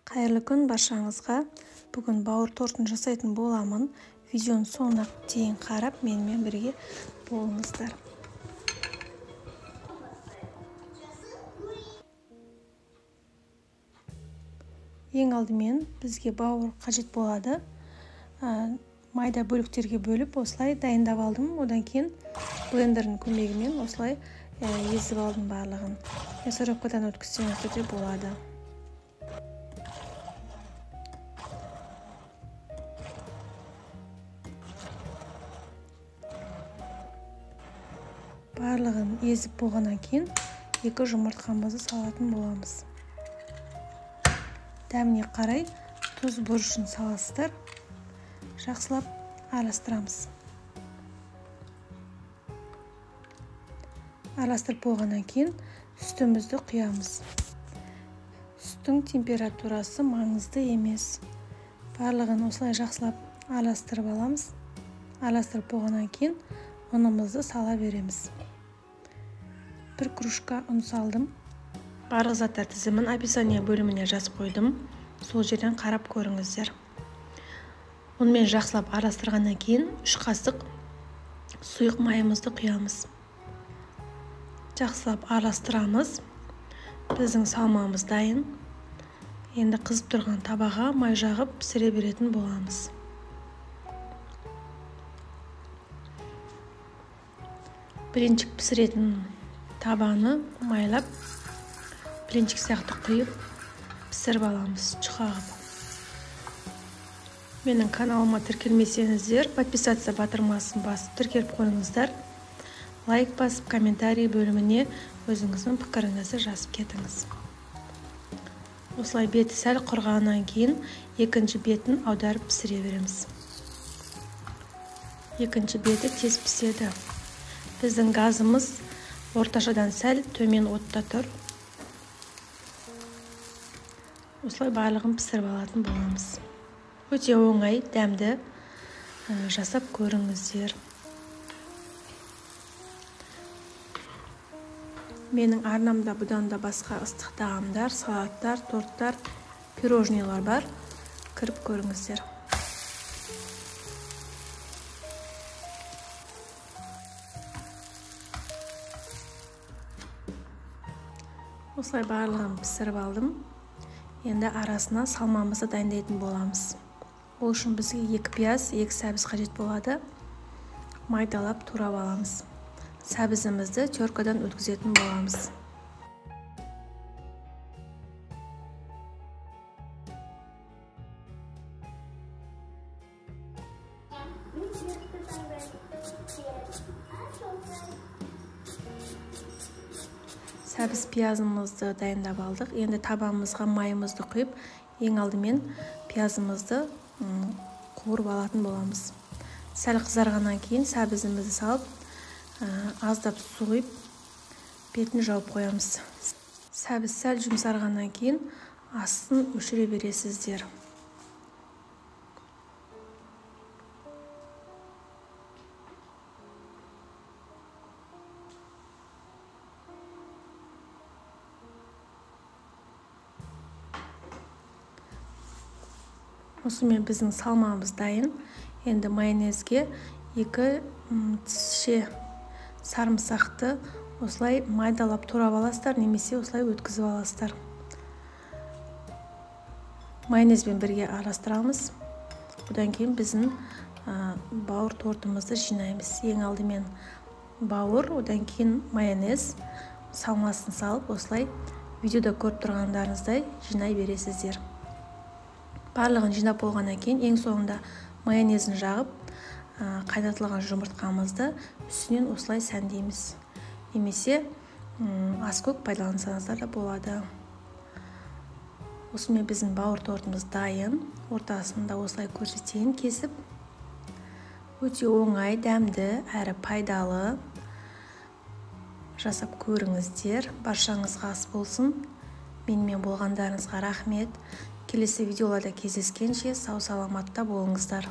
Қайырлы күн баршаңызға. Бүгін бауыр тортын жасайтын боламын. Видеоның соңына дейін қарап, менімен бірге болыңыздар. Ең алдымен бізге бауыр қажет болады. Майда бөліктерге бөліп осылай дайындап алдым. Одан кейін блендердің көмегімен осылай езіп алдым барлығын. Мясорубкадан өткізсеңіздер де болады. Барлығын езіп болғаннан кейін 2 жұмыртқамызды салатын боламыз. Дәміне қарай тұз бұрышын саласыздар. Жақсылап араластырамыз. Араластырып болғаннан кейін сүтімізді құямыз. Сүттің температурасы маңызды емес. Барлығын осылай жақсылап араластырып аламыз. Араластырып болғаннан кейін ұнымызды сала береміз. 1 кружка ұн салдым. Барлық заттар тізімін описание бөліміне жазып қойдым. Сол жерден қарап көріңіздер. Ұнмен жақсылап араластырғаннан кейін 3 қасық сұйық майымызды құямыз. Жақсылап араластырамыз. Біздің салмамыз дайын. Енді қызып тұрған табаға май жағып пісіре беретін боламыз. Блинчик пісіретін табаны майлап, блинчик сияқты құйып пісіріп аламыз, жұқағып. Менің каналыма тіркелмесеңіздер, подписаться батырмасын басып тіркеліп қойыңыздар. Лайк басып, комментарий бөліміне өзіңіздің пікіріңізді жазып кетіңіз. Осылай беті сәл құрғаннан кейін екінші бетін аударып пісіре береміз. Екінші беті тез піседі. Біздің газымыз орташадан сәл төмен отта тұр. Осылай барлығын пісіріп алатын боламыз. Өте оңай, дәмді, жасап көріңіздер. Менің арнамда бұдан да басқа ыстық тағамдар, салаттар, торттар, пирожныйлар бар. Кіріп көріңіздер. Осылай барлығын пісіріп алдым. Енді арасына салмамызды дайындайтын боламыз. Ол үшін бізге 2 пияз, 2 сәбіз қажет болады. Майдалап турап аламыз. Сәбізімізді теркадан өткізетін боламыз. Сәбіз пиязымызды дайындап алдық. Енді табамызға майымызды құйып, ең алдымен пиязымызды қуырып алатын боламыз. Сәл қызарғаннан кейін сәбізімізді салып, аздап су құйып, бетін жауып қоямыз. Сәбіз сәл жұмсарғаннан кейін астын өшіре бересіздер. Осымен біздің салмамыз дайын. Енді майонезге 2 тісше сарымсақты осылай майдалап турап аласыздар, немесе осылай өткізіп аласыздар. Майонезбен бірге араластырамыз. Одан кейін біздің бауыр тортымызды жинаймыз. Ең алдымен бауыр, одан кейін майонез, салмасын салып осылай видеода көріп тұрғандарыңыздай жинай бересіздер. Барлығын жинап болғаннан кейін ең соңында майонезін жағып, қайнатылған жұмыртқамызды үстінен осылай сәндейміз. Немесе аскөк пайдалансаңыздар да болады. Осымен біздің бауыр тортымыз дайын. Ортасында осылай көрсетейін кесіп. Өте оңай, дәмді, әрі пайдалы. Жасап көріңіздер. Баршаңызға ас болсын. Менімен болғандарыңызға рахмет. Келесі видеоларда кездескенше сау саламатта болыңыздар.